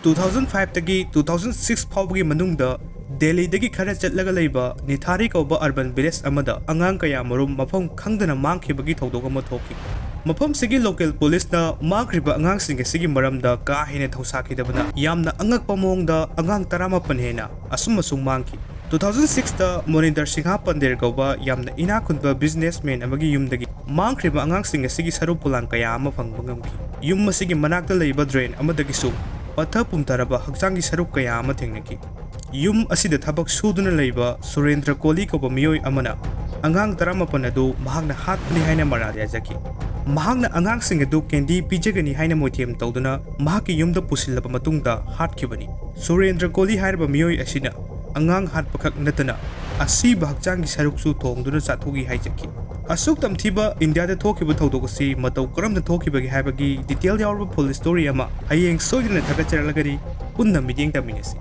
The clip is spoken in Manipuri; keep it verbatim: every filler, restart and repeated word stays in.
ꯇꯨ ꯊꯥꯎꯖꯟ ꯐꯥꯏꯚꯇꯒꯤ ꯇꯨ ꯊꯥꯎꯖꯟ ꯁꯤꯛꯁ ꯐꯥꯎꯕꯒꯤ ꯃꯅꯨꯡꯗ ꯗꯦꯜꯂꯤꯗꯒꯤ ꯈꯔ ꯆꯠꯂꯒ ꯂꯩꯕ ꯅꯤꯊꯥꯔꯤ ꯀꯧꯕ urban village ꯑꯃꯗ ꯑꯉꯥꯡ ꯀꯌꯥ ꯃꯔꯨꯝ ꯃꯐꯝ ꯈꯪꯗꯅ ꯃꯥꯡꯈꯤꯕꯒꯤ ꯊꯧꯗꯣꯛ ꯑꯃ ꯊꯣꯛꯈꯤ꯫ ꯃꯐꯝꯁꯤꯒꯤ local policeꯅ ꯃꯥꯡꯈ꯭ꯔꯤꯕ ꯑꯉꯥꯡꯁꯤꯡ ꯑꯁꯤꯒꯤ ꯃꯔꯝꯗ ꯀꯥ ꯍꯦꯟꯅ ꯊꯧꯁꯥꯈꯤꯗꯕꯅ ꯌꯥꯝꯅ ꯑꯉꯛꯄ ꯃꯑꯣꯡꯗ ꯑꯉꯥꯡ ꯇꯔꯥꯃꯥꯄꯟ ꯍꯦꯟꯅ ꯑꯁꯨꯝ ꯑꯁꯨꯝ ꯃꯥꯡꯈꯤ꯫ ꯇꯨ ꯊꯥꯎꯖꯟ ꯁꯤꯛꯁꯇ ꯃꯣꯅꯤꯟꯗꯔ ꯁꯤꯡꯍ ꯄꯟꯗꯦꯔ ꯀꯧꯕ ꯌꯥꯝꯅ ꯏꯅꯥꯛ ꯈꯨꯟꯕ businessman ꯑꯃꯒꯤ ꯌꯨꯝꯗꯒꯤ ꯃꯥꯡꯈ꯭ꯔꯤꯕ ꯑꯉꯥꯡꯁꯤꯡ ꯑꯁꯤꯒꯤ ꯁꯔꯨꯛ ꯄꯣꯂꯥꯡ ꯀꯌꯥ ꯑꯃ ꯐꯪꯕ ꯉꯝꯈꯤ꯫ ꯌꯨꯝ ꯑꯁꯤꯒꯤ ꯃꯅꯥꯛꯇ ꯂꯩꯕ drain ꯑꯃꯗꯒꯤꯁꯨ ꯄꯠꯊ ꯄꯨꯝꯊꯔꯕ ꯍꯛꯆꯥꯡꯒꯤ ꯁꯔꯨꯛ ꯀꯌꯥ ꯑꯃ ꯊꯦꯡꯅꯈꯤ꯫ ꯌꯨꯝ ꯑꯁꯤꯗ ꯊꯕꯛ ꯁꯨꯗꯨꯅ ꯂꯩꯕ ꯁꯨꯔꯦꯟꯗ꯭ꯔ ꯀꯣꯂꯤ ꯀꯧꯕ ꯃꯤꯑꯣꯏ ꯑꯃꯅ ꯑꯉꯥꯡ ꯇꯔꯥꯃꯥꯄꯟ ꯑꯗꯨ ꯃꯍꯥꯛꯅ ꯍꯥꯠꯄꯅꯤ ꯍꯥꯏꯅ ꯃꯔꯥꯜ ꯌꯥꯖꯈꯤ꯫ ꯃꯍꯥꯛꯅ ꯑꯉꯥꯡꯁꯤꯡ ꯑꯗꯨ candy ꯄꯤꯖꯒꯅꯤ ꯍꯥꯏꯅ ꯃꯣꯏꯊꯦꯝ ꯇꯧꯗꯨꯅ ꯃꯍꯥꯛꯀꯤ ꯌꯨꯝꯗ ꯄꯨꯁꯤꯜꯂꯕ ꯃꯇꯨꯡꯗ ꯍꯥꯠꯈꯤꯕꯅꯤ꯫ ꯁꯨꯔꯦꯟꯗ꯭ꯔ ꯀꯣꯂꯤ ꯍꯥꯏꯔꯤꯕ ꯃꯤꯑꯣꯏ ꯑꯁꯤꯅ ꯑꯉꯥꯡ ꯍꯥꯠꯄꯈꯛ ꯅꯠꯇꯅ ꯑꯁꯤꯕ ꯍꯛꯆꯥꯡꯒꯤ ꯁꯔꯨꯛꯁꯨ ꯊꯣꯡꯗꯨꯅ ꯆꯥꯊꯣꯛꯏ ꯍꯥꯏꯖꯈꯤ꯫ ꯑꯁꯨꯛ ꯇꯝꯊꯤꯕ ꯏꯟꯗꯤꯌꯥꯗ ꯊꯣꯛꯈꯤꯕ ꯊꯧꯗꯣꯛ ꯑꯁꯤ ꯃꯇꯧ ꯀꯔꯝꯅ ꯊꯣꯛꯈꯤꯕꯒꯦ ꯍꯥꯏꯕꯒꯤ detail ꯌꯥꯎꯔꯕ full story ꯑꯃ ꯍꯌꯦꯡ ꯁꯣꯏꯗꯅ ꯊꯥꯒꯠꯆꯔꯛꯂꯒꯅꯤ꯫ ꯄꯨꯟꯅ ꯃꯤꯠꯌꯦꯡ ꯇꯝꯃꯤꯟꯅꯁꯤ꯫